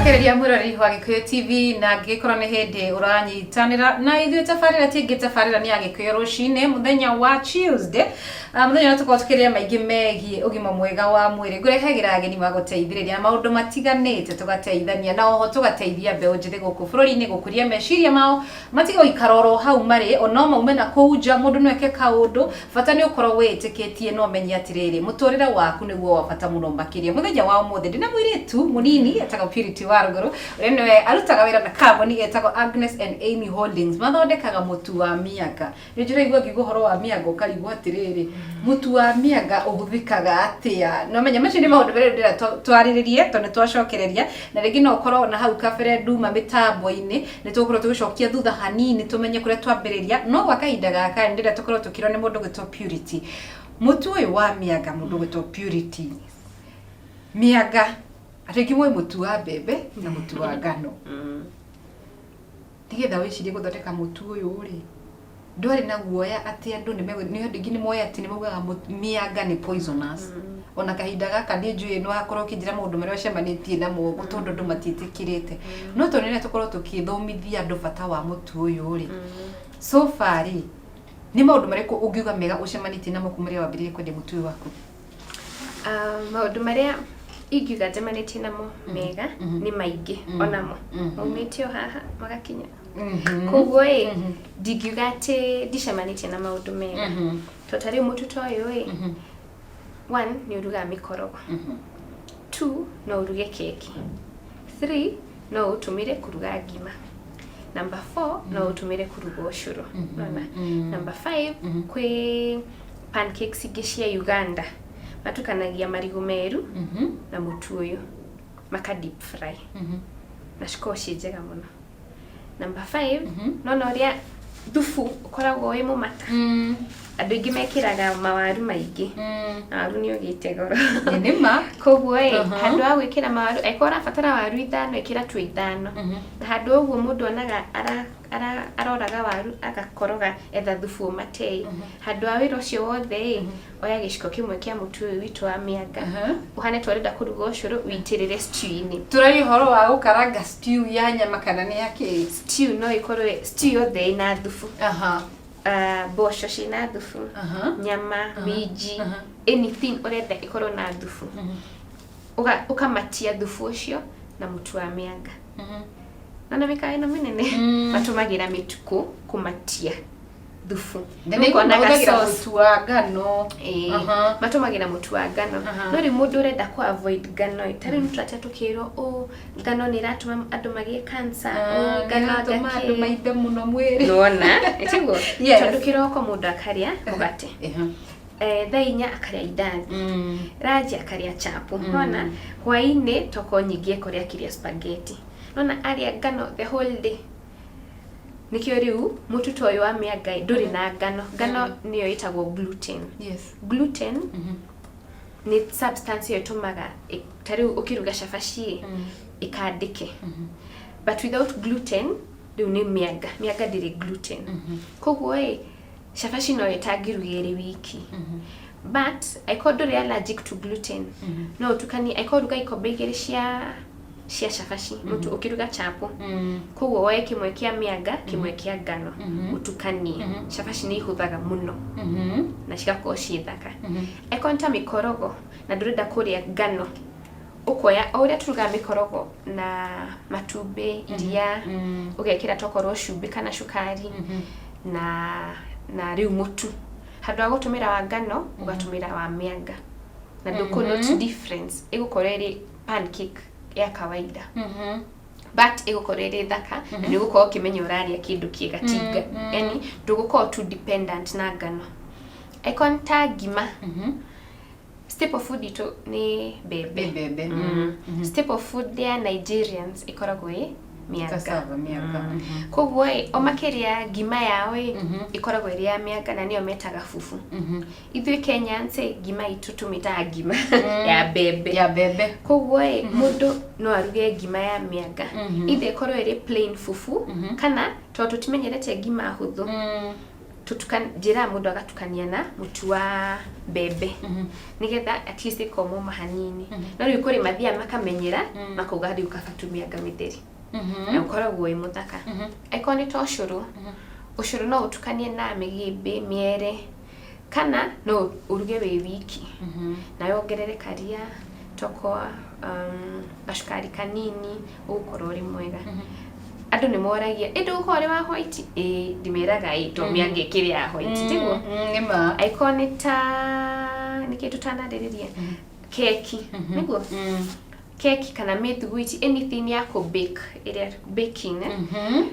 Ngũcokereria mwĩroreri wa Gĩkũyũ TV, na angĩgĩkorwo nĩ hĩndĩ ũranyitanĩra na ithuĩ, tabarĩra ti ĩngĩ, tabarĩra nĩ ya Gĩkũyũ Rũcinĩ, mũthenya wa Tuesday. Ah, mũthenya ũrĩa tũkoragwo tũkĩrĩa maingĩ megiĩ ũgima mwega wa mwĩrĩ. Ngũrehagĩra ageni magũteithĩrĩria na maũndũ matiganĩte, tũgateithania na oho tũgateithia mbeũ njĩthĩ gũkũ bũrũri-inĩ gũkũria meciria mao, matige gũikara oro hau marĩ, o no maume na kũu nja. Mũndũ no eke kaũndũ, bata nĩ ũkorwo wĩĩtĩkĩtie na ũmenye atĩrĩrĩ, mũtũrĩre waku nĩguo wa bata mũno makĩria. Mũthenya wa ũmũthĩ ndĩna mũirĩtu mũnini etagwo Purity Warũngũrũ, ũrĩa nĩwe arutaga wĩra na kambuni ĩtagwo Agnes and Amy Holdings. Mathondekaga mũtu wa mĩanga. Nĩ njũraigua ngiuga ũhoro wa mĩanga ũkarigwo atĩrĩrĩ, mũtu wa mĩanga ũhũthĩkaga atĩa? No menya macio nĩ maũndũ marĩa ndĩrenda twarĩrĩrie, tondũ nĩ twacokereria na rĩngĩ no ũkorwo na hau kabere nduma mĩtambo-inĩ. Nĩ tũgũkorwo tũgĩcokia thutha hanini tũmenye kũrĩa twambĩrĩria, no gwa kahinda gaka nĩ ndĩrenda tũkorwo tũkĩrwo nĩ mũndũ ũgwĩtwo Purity mũtu ũyũ wa mĩanga. Mũndũ ũgwĩtwo Purity, mĩanga, andũ aingĩ moĩ mũtu wa mbembe na mũtu wa ngano. Nĩgetha wĩcirie gũthondeka mũtu ũyũ rĩ, ndwarĩ na guoya atĩ andũ nĩ nĩ andũ aingĩ nĩ moĩ atĩ nĩ maugaga mĩanga nĩ poisonous? Ona kahinda gaka nĩ njũĩ nĩ wakorwo ũkĩnjĩra maũndũ marĩa ũcemanĩtie namo tondũ andũ matiĩtĩkĩrĩte. No tondũ nĩ tũkorwo tũkĩthomithia andũ bata wa mũtu ũyũ rĩ, so far rĩ, nĩ maũndũ marĩkũ ũngiuga mega ũcemanĩtie namo kuma rĩrĩa wambĩrĩirie kwendia mũtu ũyũ waku? Ah, maũndũ marĩa ingiuga njemanĩtie namo mega nĩ maingĩ, onamo maumĩte o haha magakinya. Koguo ĩ, ndingiuga atĩ ndicemanĩtie na maũndũ mega, tondũ ta rĩu mũtu ta ũyũ ĩ, one, nĩ ũrugaga mĩkorogo, two, no ũruge keki, three, no ũtũmĩre kũruga ngima, number four, no ũtũmĩre kũruga ũcũrũ. Nona number five, kwĩ pancakes ingĩ cia Uganda matukanagia marigũ meru na mũtu ũyũ, maka deep fry, na cikoragwo ciĩ njega mũno. Number five, nona ũrĩa thubu ũkoragwo wĩ mũmata, andũ aingĩ mekĩraga mawaru maingĩ, na waru nĩ ũgĩte goro. Nĩ ma. Koguo ĩ, handũ ha gwĩkĩra mawaru, angĩkorwo ũrabatara waru ithano, ĩkĩra tu ithano. Na handũ ha ũguo mũndũ onaga aroraga waru agakoroga etha thubu ũmate ĩ, handũ ha wĩra ũcio wothe ĩ, oya gĩciko kĩmwe kĩa mũtu ũyũ witũ wa mĩanga, ũhane ta ũrenda kũruga ũcũrũ, wĩitĩrĩre stew-inĩ. Tũraria ũhoro wa gũkaranga stew ya nyama kana nĩ ya kĩĩ? Stew no ĩkorwo stew yothe ĩna thubu. Ah, mboco ciĩna thubu, nyama, minji, anything ũrenda ĩkorwo na thubu. Ũkamatia thubu ũcio na mũtu wa mĩanga. Nona mĩkawa ĩno mĩnene matũmagĩra mĩtukũ kũmatia thubu. Na nĩ Ũkona mahũthagĩra ga sauce. mũtu wa ngano. Ĩĩ, matũmagĩra mũtu wa ngano. No rĩu mũndũ ũrenda kũ avoid ngano ĩ, ta rĩu nĩtũratia tũkĩrwo ũ ngano nĩ ĩratũma andũ magĩe cancer, ũ ngano ĩratũma anga andũ kĩ. maimbe mũno mwĩrĩ. Nĩwona, ĩtiguo? Yes. Tondũ kĩroko mũndũ akarĩa mũgate, thaa 4 akarĩa indathi, ranji akarĩa chapo, nona hwaĩ-inĩ toko nyingĩ ekore akĩrĩa spaghetti, nona arĩa ngano the whole day. Nĩkĩo rĩu mũtu ta ũyũ wa mĩanga ĩ, ndũrĩ na ngano. Ngano nĩyo ĩtagwo gluten. Gluten nĩ substance ĩyo ĩtũmaga ta rĩu ũkĩruga cabaci ĩ, ĩkandĩke. But without gluten, rĩu nĩ mĩanga. Mĩanga ndĩrĩ gluten. Koguo ĩ, cabaci no ĩtangĩruga ĩrĩ wiki. But angĩkorwo ndũrĩ allergic to gluten, no ũtukanie, angĩkorwo ũruga ikombe 2 cia cabaci, mũtu ũkĩruga chapo. Koguo woe kĩmwe kĩa mĩanga, kĩmwe kĩa ngano, ũtukanie. Cabaci nĩ ihũthaga mũno na cigakorwo ciĩ thaka. Angĩkorwo nĩ ta mĩkorogo na ndũrenda kũrĩa ngano, ũkoya o ũrĩa tũrugaga mĩkorogo na matumbĩ, iria, ũgekĩra tokorwo cumbĩ kana cukari na rĩu mũtu. Handũ ha gũtũmĩra wa ngano, ũgatũmĩra wa mĩanga. Na ndũkũ note difference, ĩgũkorwo ĩrĩ pancake ya kawaida. But ĩgũkorwo ĩrĩ thaka na nĩ ũgũkorwo ũkĩmenya ũrarĩa kĩndũ kĩega ti yani ndũgũkorwo too dependent na ngano. Angĩkorwo nĩ ta ngima, staple food itũ nĩ mbembe. Nĩ mbembe. Staple food ya Nigerians ĩkoragwo ĩ mĩanga. Cassava, mĩanga. Koguo ĩ, o makĩrĩa ngima yao ĩ, ĩkoragwo ĩrĩ ya mĩanga na nĩyo metaga fufu. Ithuĩ Kenyans ĩ, ngima itũ tũmĩtaga ngima ya mbembe. Ya mbembe. Koguo ĩ, mũndũ no aruge ngima ya mĩanga. Either ĩkorwo ĩrĩ plain fufu, kana tondũ tũtimenyerete ngima hũthũ. Njĩraga mũndũ agatukania na mũtu wa mbembe nĩgetha at least ĩkomoma hanini. No rĩu kũrĩ mathiaga makamenyera, makauga rĩu kaba tu mĩanga mĩtheri, na ũkoragwo wĩ mũthaka. Angĩkorwo nĩ ta ũcũrũ, ũcũrũ no ũtukanie na mĩgĩmbĩ, mĩere, kana no ũruge wĩ wiki nawe wongerere karia tokoa, gacukari kanini, ũgũkorwo ũrĩ mwega. Andũ nĩ moragia, ĩ ndũgũkorwo ũrĩ wa white? Ĩ ndĩmeraga ĩ to mĩanga ĩkĩrĩ ya white, tiguo? Nĩ ma. Angĩkorwo nĩ ta nĩkĩ tũtanarĩrĩria, keki nĩguo, keki kana mĩthuguiti, anything ya kũ bake, ĩrĩa baking, eh?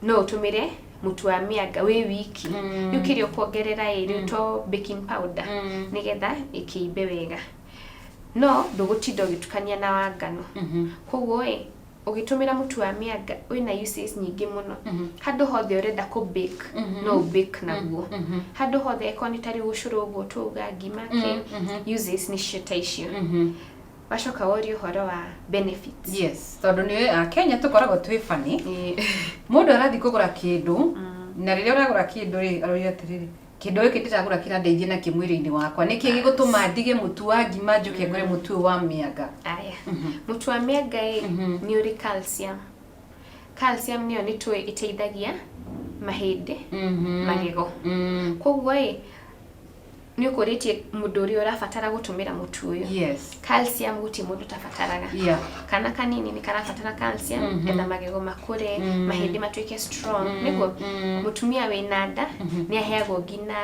No ũtũmĩre mũtu wa mĩanga wĩ wiki. Rĩu kĩrĩa ũkuongerera ĩ rĩu to baking powder nĩgetha ĩkĩimbe wega, no ndũgũtinda ũgĩtukania na wa ngano. Koguo ĩ ũgĩtũmĩra mũtu wa mĩanga wĩna uses nyingĩ mũno. Handũ hothe ũrenda kũ bake, no ũ bake naguo. Handũ hothe, ĩkorwo nĩ ta rĩu ũcũrũ ũguo twauga, ngima, kĩ, uses nĩcio ta icio. Wacoka woria ũhoro wa benefits. Yes, tondũ nĩ Akenya tũkoragwo twĩ bani. Mũndũ arathiĩ kũgũra kĩndũ, na rĩrĩa ũragũra kĩndũ rĩ, aroria atĩrĩrĩ, kĩndũ gĩkĩ ndĩragũra kĩrandeithia nakĩ mwĩrĩ-inĩ wakwa? Nĩkĩ gĩgũtũma ndige mũtu wa ngima njũke ngũre mũtu ũyũ wa mĩanga? Aya, mũtu wa mĩanga ĩ nĩ ũrĩ calcium. Calcium nĩyo nĩ tũĩ ĩteithagia mahĩndĩ, magego. Koguo ĩ nĩ ũkũrĩtie mũndũ ũrĩa ũrabatara gũtũmĩra mũtu ũyũ. Calcium gũtirĩ mũndũ ũtabataraga. Kana kanini nĩ karabatara calcium getha magego makũre, mahĩndĩ matuĩke strong, nĩguo. Mũtumia wĩna nda nĩ aheagwo nginya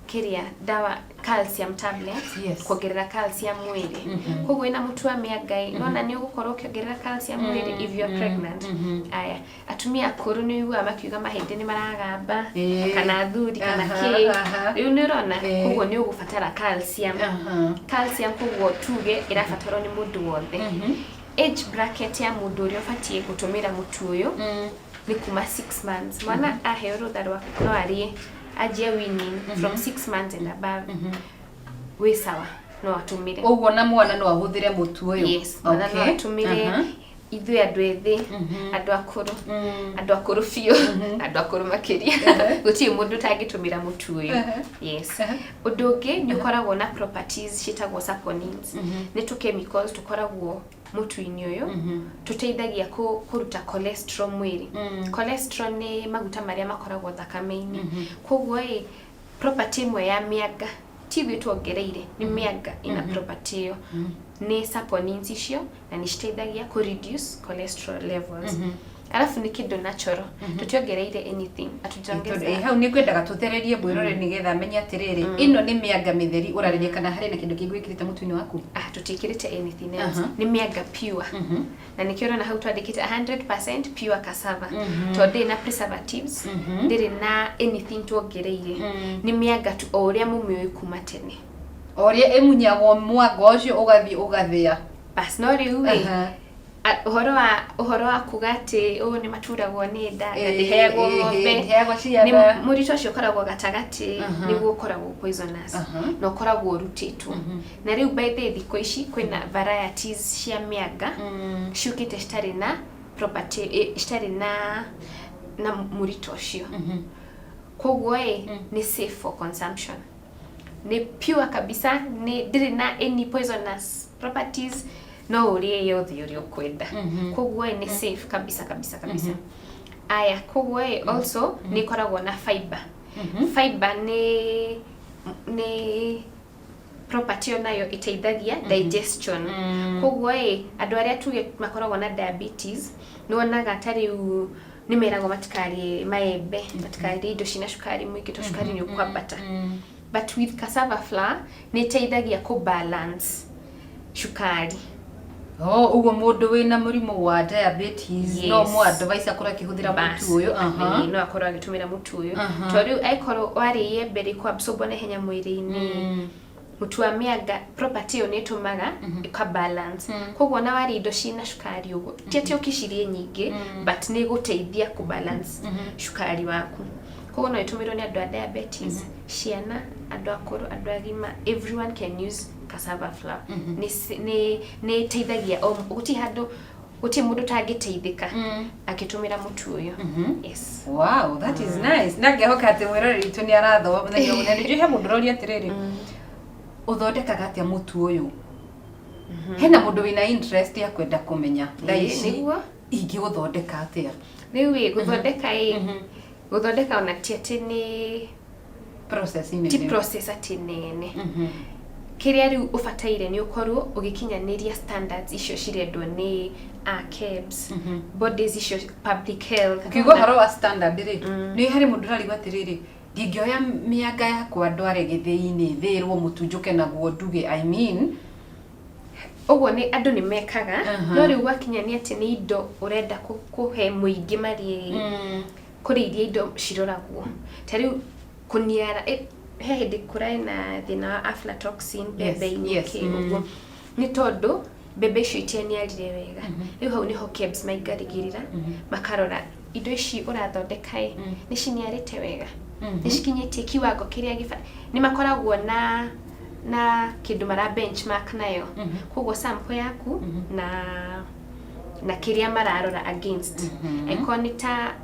kĩrĩa ndawa, calcium tablets, kuongerera calcium mwĩrĩ. Koguo wĩna mũtu wa mĩanga ĩ nona nĩ ũgũkorwo ũkĩongerera calcium mwĩrĩ if you are pregnant. Aya, atumia akũrũ nĩ ũiguaga makiuga mahĩndĩ nĩ maragamba, kana athuri kana kĩ. Rĩu nĩ ũrona, koguo nĩ ũgũbatara calcium. Calcium koguo tuge ĩrabatarwo nĩ mũndũ wothe. Age bracket ya mũndũ ũrĩa ũbatiĩ gũtũmĩra mũtu ũyũ nĩ kuma 6 months. Mwana aheo rũtha rwa no arĩe, anjie weaning from 6 months and above, wĩ sawa, no atũmĩre. Ũguo na mwana no ahũthĩre mũtu ũyũ? Yes, mwana no atũmĩre. Ithuĩ andũ ethĩ, andũ akũrũ, andũ akũrũ biũ, andũ akũrũ makĩria, gũtirĩ mũndũ ũtangĩtũmĩra mũtu ũyũ. Yes. Ũndũ ũngĩ, nĩ ũkoragwo na properties ciĩtagwo saponins. Nĩ tũ chemicals tũkoragwo mũtu-inĩ ũyũ tũteithagia kũruta cholesterol mwĩrĩ. Cholesterol nĩ maguta marĩa makoragwo thakame-inĩ. Koguo ĩ property ĩmwe ya mĩanga, ti ithuĩ tuongereire, nĩ mĩanga ĩna property ĩyo, nĩ saponins icio, na nĩ citeithagia kũ reduce cholesterol levels. Alafu nĩ kĩndũ natural, tũtiongereire anything. Tondũ, Hatujaongeza. Hau nĩ ngwendaga tũthererie mwĩrore nĩgetha amenye atĩrĩrĩ, ĩno nĩ mĩanga mĩtheri ũrarĩria kana harĩ na kĩndũ kĩngĩ wĩkĩrĩte mũtu-inĩ waku? Ah, tũtiĩkĩrĩte anything else. Nĩ mĩanga pure, na nĩkĩo ũrona hau twandĩkĩte 100% pure cassava, tondũ ndĩrĩ na preservatives, ndĩrĩ na anything tuongereire. Nĩ mĩanga tu, o ũrĩa mũmĩũĩ kuma tene. O ũrĩa ĩmunyagwo mwanga ũcio ũgathiĩ ũgathĩa. Bas, no rĩu ĩ ũhoro wa kuga atĩ ũũ nĩ maturagwo nĩ nda na ndĩheagwo ng'ombe. Ndĩheagwo ciana. Nĩ mũrito ũcio ũkoragwo gatagatĩ nĩguo ũkoragwo poisonous na ũkoragwo ũrutĩtwo. Na rĩu by the way, thikũ ici kwĩna varieties cia mĩanga ciũkĩte citarĩ na property, citarĩ na mũrito ũcio. Koguo ĩ nĩ safe for consumption, nĩ pure kabisa, nĩ ndĩrĩ na any poisonous properties, no ũrĩe yothe ũrĩa ũkwenda. Koguo ĩ nĩ safe kabisa kabisa kabisa. Aya, koguo ĩ also nĩ ĩkoragwo na fiber. Fiber nĩ property onayo ĩteithagia digestion. Koguo ĩ andũ arĩa tuge makoragwo na diabetes, nĩ wonaga ta rĩu nĩ meragwo matikarĩe maembe, matikarĩe indo cina cukari mũingĩ, tondũ cukari nĩ ũkwambata. But with cassava flour nĩ ĩteithagia kũ balance cukari. Oh, ũguo mũndũ wĩna mũrimũ wa diabetes no Yes. mũ advise akorwo akĩhũthĩra Bas. mũtu ũyũ. Aha. Ĩĩ, no akorwo agĩtũmĩra mũtu ũyũ, tondũ rĩu angĩkorwo warĩa iembe rĩkũ absorb na ihenya mwĩrĩ-inĩ, mũtu wa mĩanga property ĩyo nĩ ĩtũmaga ĩka balance. Koguo ona warĩa indo cina cukari ũguo, ti atĩ ũkĩcirĩe nyingĩ, but nĩ ĩgũteithia kũ balance cukari waku. Koguo no ĩtũmĩrwo nĩ andũ a diabetes, ciana, andũ akũrũ, andũ agima, everyone can use cassava flour. Nĩ ĩteithagia o gũtirĩ handũ. Gũtirĩ mũndũ ũtangĩteithĩka akĩtũmĩra mũtu ũyũ. Yes. Wow, that is nice. Na ngehoka atĩ mwĩroreri witũ nĩ arathoma mũthenya ũmwe. Na nĩnjũĩ he mũndũ ũroria atĩrĩrĩ, ũthondekaga atĩa mũtu ũyũ? Hena mũndũ wĩna interest ya kwenda kũmenya thaa ici Nĩguo. ingĩũthondeka atĩa? Rĩu ĩ gũthondeka ĩ gũthondeka ona ti atĩ nĩ Process nene. Ti process atĩ nene. Kĩrĩa rĩu ũbataire nĩ ũkorwo ũgĩkinyanĩria standards icio cirendwo nĩ a KEBS, bodies icio, public health. Ũkiuga ũhoro wa standard rĩ, nĩ harĩ mũndũ ũrarigwo atĩrĩrĩ, ndingĩoya mĩanga yakwa ndware gĩthĩi-inĩ thĩĩrwo mũtu njũke naguo nduge, I mean. Ũguo nĩ andũ nĩ mekaga, no rĩu gwakinya nĩ atĩ nĩ indo ũrenda kũhe mũingĩ marĩe, kũrĩ iria indo ciroragwo ta rĩu kũniara. He hĩndĩ kũrarĩ na thĩna wa aflatoxin mbembe-inĩ, kĩ ũguo nĩ tondũ mbembe icio itianiarire wega. Rĩu hau nĩho KEBS maingarigĩrĩra, makarora indo ici ũrathondeka ĩ nĩ ciniarĩte wega, nĩ cikinyĩtie kiwango kĩrĩa gĩba. Nĩ makoragwo na kĩndũ mara benchmark nayo, koguo sample yaku na kĩrĩa mararora against, angĩkorwo nĩ ta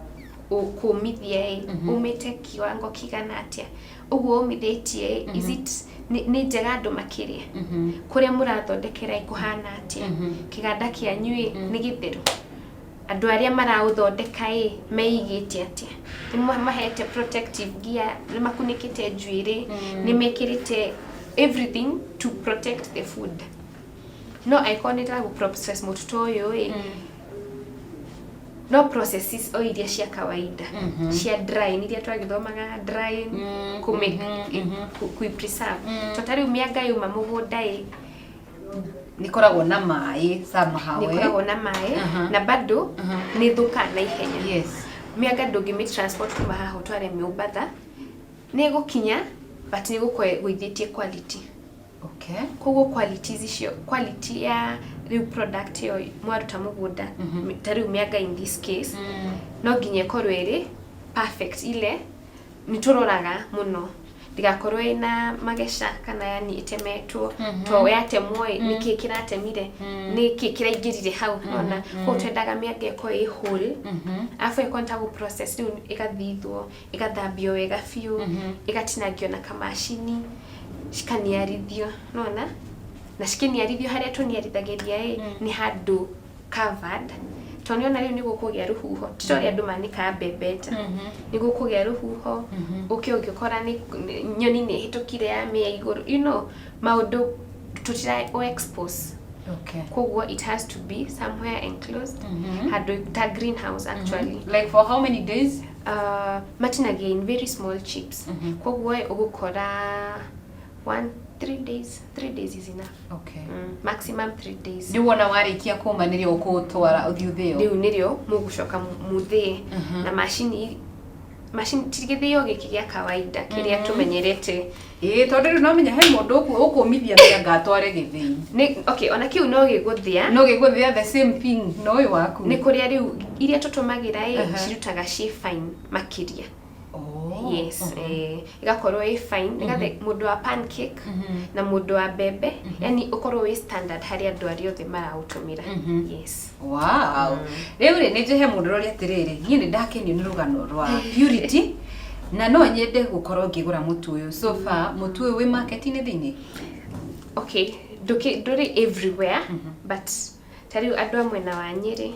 kũmithia ĩ umĩte kiwango kigana atĩa, ũguo ũmithĩtie ĩ, is it nĩ njega andũ makĩrĩa, kũrĩa mũrathondekera ĩ kũhana atĩa, kĩganda kĩanyu ĩ nĩ gĩtheru, andũ arĩa maraũthondeka ĩ meigĩte atĩa, nĩ mahete protective gear, nĩ makunĩkĩte njuĩrĩ, nĩ mekĩrĩte everything to protect the food. No angĩkorwo nĩ ta process mũtu ta ũyũ ĩ, no processes o iria cia kawaida cia drying iria twagĩthomaga, drying, kũ preserve. To ta rĩu mĩanga yuma mũgũnda ĩ, nĩ ĩkoragwo na maĩ somehow. Nĩ ĩkoragwo na maĩ na bado nĩ thũkaga na ihenya. Mĩanga ndũngĩmĩ transport kuma haha ũtware Mombatha, nĩ ĩgũkinya but nĩ ĩgũkorwo ĩgũithĩtie quality. Koguo qualities icio, quality ya rĩu product ĩyo mwaruta mũgũnda, ta rĩu mĩanga in this case, no nginya ĩkorwo ĩrĩ perfect. Ile nĩ tũroraga mũno ndĩgakorwo ĩna mageca kana yani ĩtemetwo, to yatemwo ĩ, nĩkĩ kĩratemire, nĩkĩ kĩraingĩrire hau ona. Koguo twendaga mĩanga ĩkorwo ĩ whole, arabu ĩkorwo nĩ ta gũ process rĩu, ĩgathithwo, ĩgathambio wega biũ, ĩgatinangio na kamacini, cikaniarithio nona, na cikĩniarithio harĩa tũniarithagĩria ĩ nĩ handũ covered, tondũ nĩona rĩu nĩ gũkũgĩa rũhuho, ti ta ũrĩa andũ manĩkaga mbembe nja. Nĩ gũkũgĩa rũhuho, ũke ũgĩkora nĩ nyoni nĩ ĩhĩtũkire ya mĩa igũrũ, maũndũ tũtira o expose. Koguo it has to be somewhere enclosed, handũ ta greenhouse actually. Like for how many days? Matinagia in very small chips, koguo ũgũkora 1 3 days, 3 days is enough. Maximum 3 days. Rĩu wona warĩkia kũma nĩrĩo ũkũtwara ũthiĩ ũthĩo? Rĩu nĩrĩo mũgũcoka mũthĩe na macini. Macini ti gĩthĩo gĩkĩ gĩa kawaida kĩrĩa tũmenyerete. Ĩĩ, tondũ rĩu no menya he mũndũ ũkũmithia mĩanga atware gĩthĩi. Nĩ okay, ona kĩu no gĩgũthĩa. No gĩgũthĩa the same thing na ũyũ waku. Nĩ kũrĩa rĩu iria tũtũmagĩra ĩ cirutaga ciĩ fine makĩria. Yes, ĩgakorwo ĩ fine nĩgetha mũndũ wa pancake na mũndũ wa mbembe, yani ũkorwo wĩ standard harĩ andũ arĩa othe maraũtũmĩra. Yes. Wow. Rĩu rĩ, nĩ njũhe mũndũ ũroria atĩrĩrĩ, niĩ nĩ ndakenio nĩ rũgano rwa Purity na no nyende gũkorwo ngĩgũra mũtu ũyũ. So far mũtu ũyũ wĩ market-inĩ thĩinĩ? Okay, ndũrĩ everywhere, but ta rĩu andũ a mwena wa Nyĩrĩ,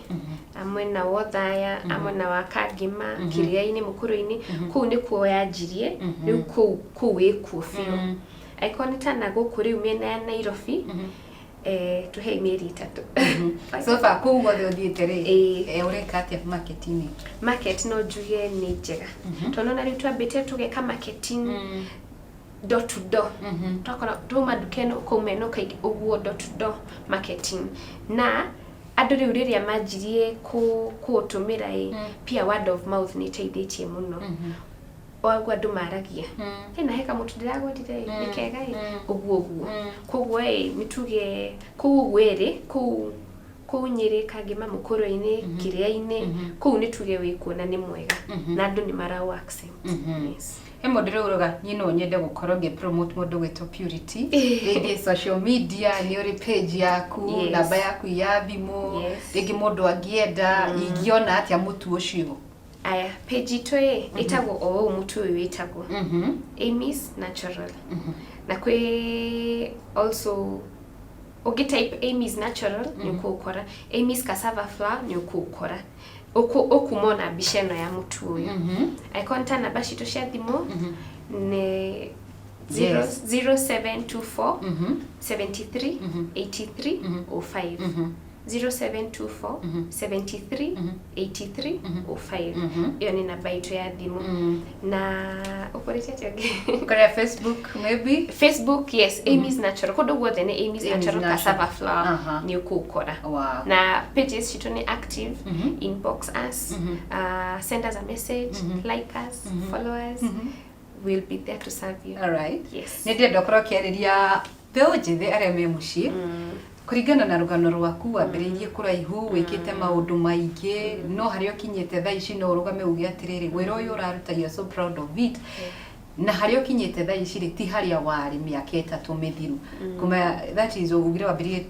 a mwena wa Othaya, a mwena wa Kangema, Kĩrĩa-inĩ, Mũkũrũ-inĩ, kũu nĩkuo yanjirie. Rĩu kũu wĩkuo biũ. Angĩkorwo nĩ ta na gũkũ rĩu mĩena ya Nairobi, tuhei mĩeri 3. So far kũu guothe ũthiĩte rĩ, Ĩĩ. Ũreka atĩa market-inĩ? Market no njuge nĩ njega, tondũ ona rĩu twambĩte tũgeka marketing door to door. Twakora twauma nduka ĩno, ũkauma ĩno, ũkaingĩ ũguo, door to door marketing. Na andũ rĩu rĩrĩa manjirie kũũtũmĩra ĩ, pia word of mouth nĩ ĩteithĩtie mũno. Ũguo andũ maragia, hena he kamũtu ndĩragũrire ĩ, nĩ kega ĩ, ũguo ũguo. Koguo ĩ, nĩ tuge kũu ũguo ĩrĩ kũu. Kũu Nyĩrĩ, Kangema, Mũkũrwe-inĩ, Kĩrĩa-inĩ, kũu nĩ tuge wĩ kuo na nĩ mwega na andũ nĩ maraũ accept. Yes. He mũndũ rĩu ũroga niĩ no nyende gũkorwo ngĩ promote mũndũ gwĩtwo Purity rĩngĩ social media, nĩ ũrĩ page yaku? Yes. Namba yaku ya thimũ? Yes. Rĩngĩ mũndũ angĩenda, ingĩona atĩa mũtu ũcio? Aya, page itũ ĩ ĩtagwo o ũũ mũtu ũyũ wĩtagwo Amy's Natural, na kwĩ also ũngĩ type Amy's Natural nĩ ũkũũkora, Amy's Cassava Flour nĩ ũkũũkora. Ũkuma ona mbica ĩno ya mũtu ũyũ. Angĩkorwo ta namba citũ cia thimũ nĩ 0724 73 83 05, 0724 73 83 05. Ĩyo nĩ namba itũ ya thimũ. Na ũkũrĩte atĩa ũngĩ? Kũrĩa Facebook maybe? Facebook, yes, Amy's Natural. Kũndũ guothe nĩ Amy's Amy's Natural Natural. Cassava Flour. Nĩ ũkũũkora. Na pages citũ nĩ active. Inbox us, send us a message, like us, follow us. We'll be there to serve you. Alright. Yes. Nĩ ndĩrenda ũkorwo ũkĩarĩria mbeũ njĩthĩ arĩa me mũciĩ. Kũringana na rũgano rwaku, wambĩrĩirie kũraihu, wĩkĩte maũndũ maingĩ, no harĩa ũkinyĩte thaa ici no ũrũgame uge atĩrĩrĩ, wĩra ũyũ ũraruta, you are so proud of it, na harĩa ũkinyĩte thaa ici rĩ, ti harĩa warĩ mĩaka 3 mĩthiru kuma, that is ugire wambĩrĩirie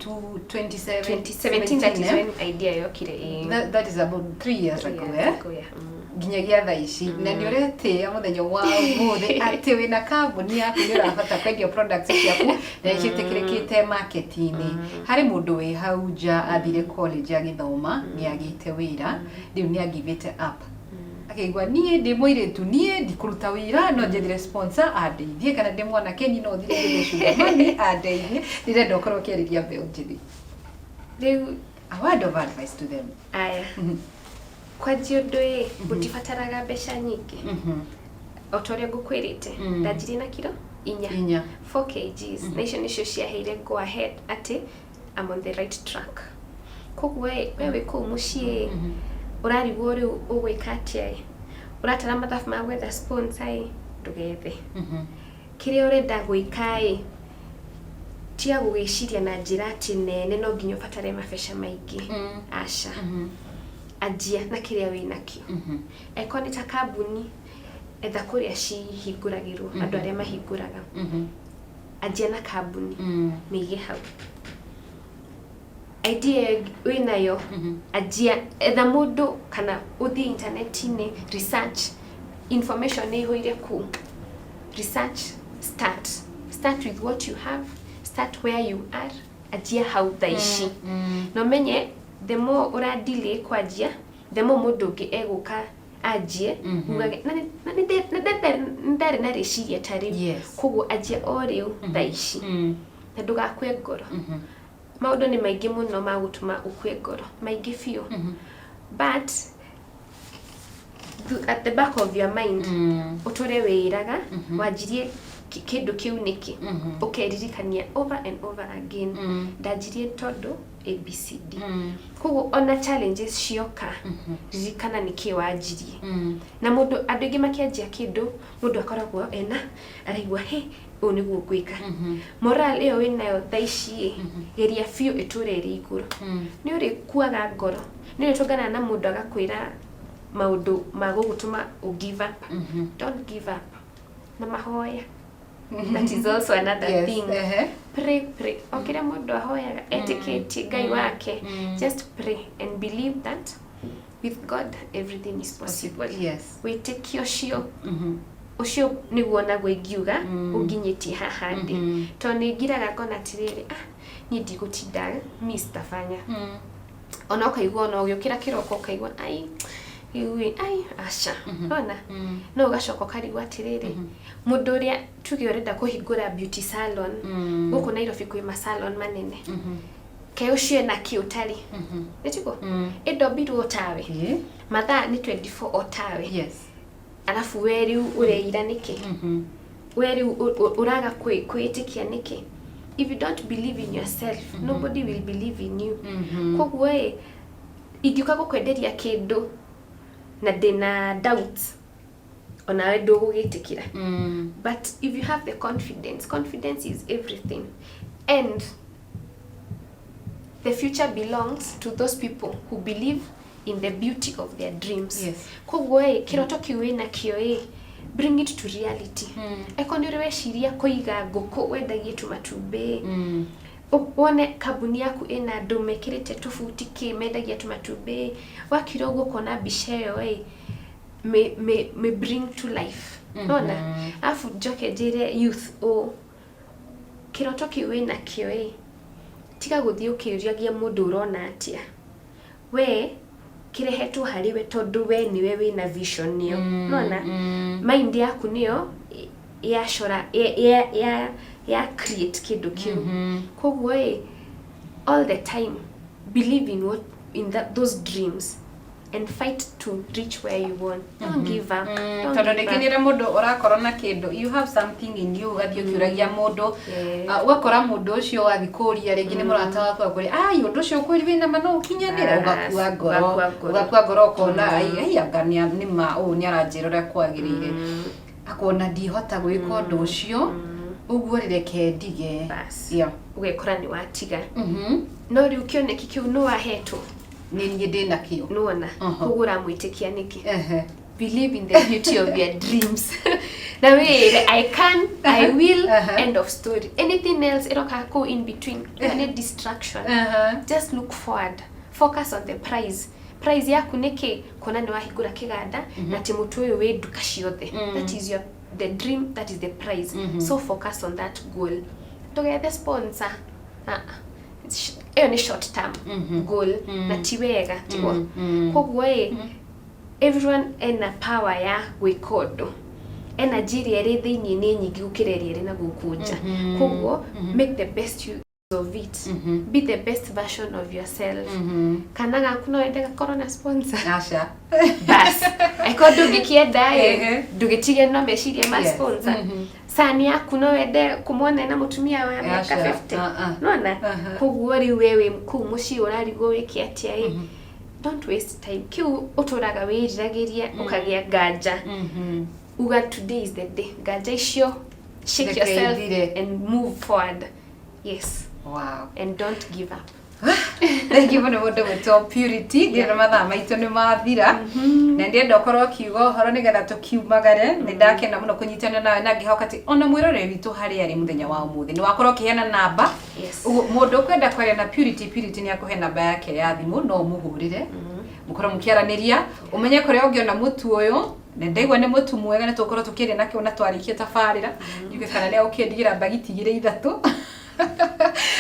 27 2017, that is eh? when idea yokire, ĩĩ. That is about 3 years Three ago, years eh? ago, yeah. Nginyagia thaa ici na nĩ ũretĩĩa mũthenya wa ũmũthĩ atĩ wĩna kambuni yaku, nĩ ũrahota kwendia products ciaku na nĩ ciĩtĩkĩrĩkĩte market-inĩ. Harĩ mũndũ wĩ hau nja athire college agĩthoma, nĩ agĩte wĩra, rĩu nĩ agivĩte up, akĩigua niĩ ndĩ mũirĩtu, niĩ ndikũruta wĩra, no njethire sponsor andeithie, kana ndĩ mwanake, niĩ no thire njethe sugar mummy andeithie. Ndĩrenda ũkorwo ũkĩarĩria mbeũ njĩthĩ. Rĩu A word of advice to them. Aya, kwanjia ũndũ ĩ gũtibataraga mbeca nyingĩ. O ta ũrĩa ngũkwĩrĩte, ndanjirie na kiro 4. 4. 4 kgs, na icio nĩcio ciaheire go ahead atĩ I'm on the right track. Koguo ĩ, we wĩ kũu mũciĩ ũrarigwo rĩu ũgwĩka atĩa ĩ, ũratara mathabu ma gwetha sponsor ĩ, ndũgethe. Kĩrĩa ũrenda gwĩka ĩ, tiga gũgĩciria na njĩra atĩ nene no nginya ũbatare mabeca maingĩ. Aca, anjia na kĩrĩa wĩ nakĩo. Angĩkorwo nĩ ta kambuni, etha kũrĩa cihingũragĩrwo, andũ arĩa mahingũraga. Anjia na kambuni, mĩige hau. Idea ĩyo wĩnayo, anjia, etha mũndũ kana ũthiĩ intaneti-inĩ, research information nĩ ĩihũire kũu. Research, start with what you have, start where you are. Anjia hau thaa ici na ũmenye the more ũra delay kwanjia, the more mũndũ ũngĩ egũka anjie, ugage na nĩ ndarĩ na rĩciria ta rĩu. Koguo anjia o rĩu thaa ici na ndũgakue ngoro. Maũndũ nĩ maingĩ mũno ma gũtũma ũkue ngoro, maingĩ biũ, but at the back of your mind ũtũre wĩraga wanjirie kĩndũ kĩu nĩkĩ. Ũkeririkania over and over again, ndanjirie tondũ ABCD. Koguo ona challenges cioka, ririkana nĩkĩ wanjirie. Na mũndũ, andũ aingĩ makĩanjia kĩndũ, mũndũ akoragwo ena araigua he ũũ nĩguo ngwĩka. Moral ĩyo wĩnayo thaa ici ĩ, geria biũ ĩtũre ĩrĩ igũrũ. Nĩ ũrĩkuaga ngoro, nĩ ũrĩtũnganaga na mũndũ agakwĩra maũndũ ma gũgũtũma ũ give up. Don't give up. Na mahoya, that is also another thing. Pray, pray. O kĩrĩa mũndũ ahoyaga etĩkĩtie Ngai wake, just pray and believe that with God everything is possible. Wĩtĩkio ũcio, ũcio nĩguo naguo ingiuga ũnginyĩtie haha ndĩ, tondũ nĩ ngiraga ngona atĩrĩrĩ, ah, niĩ ndigũtinda, mi sitafanya. Ona ũkaigua, ona ũgĩũkĩra kĩroko ũkaigua ai rĩu ĩ, ai aca ona no ũgacoka ũkarigwo atĩrĩrĩ, mũndũ ũrĩa tuge ũrenda kũhingũra beauty salon gũkũ Nairobi, kwĩ ma salon manene, ke ũcio ena kĩ ũtarĩ? Nĩ tiguo ĩndombirwo tawe? Mathaa nĩ 24 o tawe. Arabu we rĩu ũreira nĩkĩ? We rĩu ũraga kwĩĩtĩkia nĩkĩ? If you don't believe in yourself, nobody will believe in you. Koguo ĩ, ingĩũka gũkwenderia kĩndũ na ndĩna doubts, onawe ndũgũgĩtĩkĩra. But if you have the confidence, confidence is everything. And The future belongs to those people who believe in the beauty of their dreams. Koguo ĩ, kĩroto kĩu wĩnakĩo ĩ, bring it to reality. Eko nĩ ũrĩ weciria kũiga ngũkũ wendagie tũmatumbĩ, wone kambuni yaku ĩna andũ mekĩrĩte tũbuti kĩ mendagia tũmatumbĩ, wakira ũguo ũkona mbica ĩyo ĩ, me bring to life. Nona alafu njoke njĩre youth ũ, kĩroto kĩu wĩnakĩo ĩ, tiga gũthiĩ ũkĩũriagia mũndũ ũrona atĩa. We kĩrehetwo harĩ we tondũ we nĩwe wĩna vision ĩyo. Nona mind yaku nĩyo yacora ya create kĩndũ kĩu. Koguo ĩ, all the time believe in what in that, those dreams and fight to reach where you want. Don't give up. Don't Tondũ give up. rĩngĩ nĩ ũrĩa mũndũ ũrakorwo na kĩndũ, you have something in you, ũgathiĩ ũkĩũragia mũndũ. Ah, ũgakora mũndũ ũcio wathiĩ kũria, rĩngĩ nĩ mũrata waku, akwĩra, ai, ũndũ ũcio ũkwĩri wĩna ma no ũkinyanĩre? Bas, Ũgakua ngoro. Ũgakua ngoro. Ũgakua ngoro, ũkona, ai ai, anga nĩ ma ũũ nĩ aranjĩra ũrĩa kwagĩrĩire, akona ndihota gwĩka ũndũ ũcio, ũguo rĩ, reke ndige. Bas. Ũgekora nĩ watiga. No rĩu kĩoneki kĩu nĩ wahetwo. Nĩ niĩ ndĩ nakĩo. Nĩwona? Koguo ũramwĩtĩkia nĩkĩ? Believe in the beauty of your dreams na wĩĩre, "I can, I will." End of story. Anything else ĩroka kũu in between, ĩyo nĩ distraction. Just look forward, focus on the prize. Prize yaku nĩ kĩ? Kuona nĩ wahingũra kĩganda na atĩ mũtu ũyũ wĩ nduka ciothe. That is your the dream, that is the prize. So focus on that goal. Ndũgethe sponsor. Ah, ah. Ĩyo nĩ short term goal na ti wega, tiguo? Koguo ĩ, everyone ena power ya gwĩka ũndũ. Energy ĩrĩa ĩrĩ thĩiniĩ nĩ nyingĩ gũkĩra ĩrĩa ĩrĩ na gũkũ nja. Koguo make the best use of it. Be the best version of yourself. Kana gaku no wende gakorwo na sponsor? Aca. Bas, angĩkorwo ndũngĩkĩenda ĩ, ndũgĩtige no meciria ma sponsor. Sani yaku no wende kũmwona na mũtumia wa mĩaka Aca. 50? Ah, ah. Nona? Koguo rĩu we wĩ kũu mũciĩ ũrarigwo wĩke atĩa ĩ, don't waste time. Kĩu ũtũraga wĩriragĩria, ũkagĩa nganja, uga, "Today is the day." Nganja icio, shake Reke yourself ithire. and move forward. Yes. And don't give up. Thengiũ mũno mũndũ gwĩtwo Purity. Ndĩrona mathaa maitũ nĩ mathira na ndĩrenda ũkorwo ũkiuga ũhoro nĩgetha tũkiumagare. Nĩ ndakena mũno kũnyitana nawe na ngĩhoka atĩ ona mwĩroreri witũ harĩa arĩ mũthenya wa ũmũthĩ nĩ wakorwo ũkĩheana namba. Ũguo mũndũ ũkwenda kwaria na Purity, Purity nĩ akũhe namba yake ya thimũ, no ũmũhũrĩre mũkorwo mũkĩaranĩria, ũmenye kũrĩa ũngĩona mũtu ũyũ. Na ndaigua nĩ mũtu mwega, nĩ tũgũkorwo tũkĩaria nakĩo na twarĩkia tabarĩra njuge kana nĩ agũkĩndigĩra mbagiti igĩrĩ ithatũ.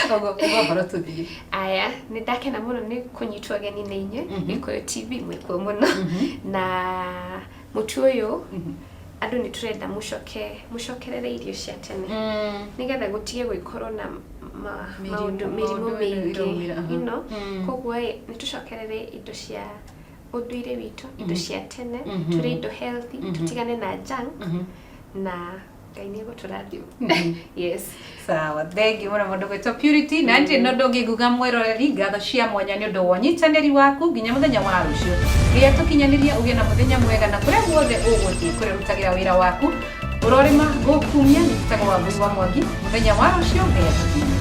Ũguo ũguo ũhoro tũthiĩ. Aya, nĩ ndakena mũno nĩ kũnyitwo geni nĩ inyuĩ Gĩkũyũ TV, mwĩkuo mũno. Na mũtu ũyũ, andũ nĩ tũrenda mũcoke mũcokerere irio cia tene nĩgetha gũtige gũikorwo na Mĩrimũ, maũndũ, mĩrimũ maũndũ mĩingĩ. ĩraumĩra, aha. Koguo ĩ, nĩ tũcokerere indo cia ũndũire witũ, indo cia tene, tũrĩe indo healthy, tũtigane na junk, na Ngai nĩ egũtũrathima. Yes. Sawa, thengiũ mũno mũndũ gwĩtwo Purity. Na ndirĩ na ũndũ ũngĩ nguga mwĩroreri, ngatho cia mwanya nĩ ũndũ wa ũnyitanĩri waku nginya mũthenya wa rũciũ rĩrĩa tũkinyanĩria. Ũgĩe na mũthenya mwega, na kũrĩa guothe ũgũthiĩ, kũrĩa ũrutagĩra wĩra waku, ũrorĩma gũkumia. Nĩ njĩtagwo Wambui wa Mwangi. Mũthenya wa rũciũ, Ngai atũkinyie.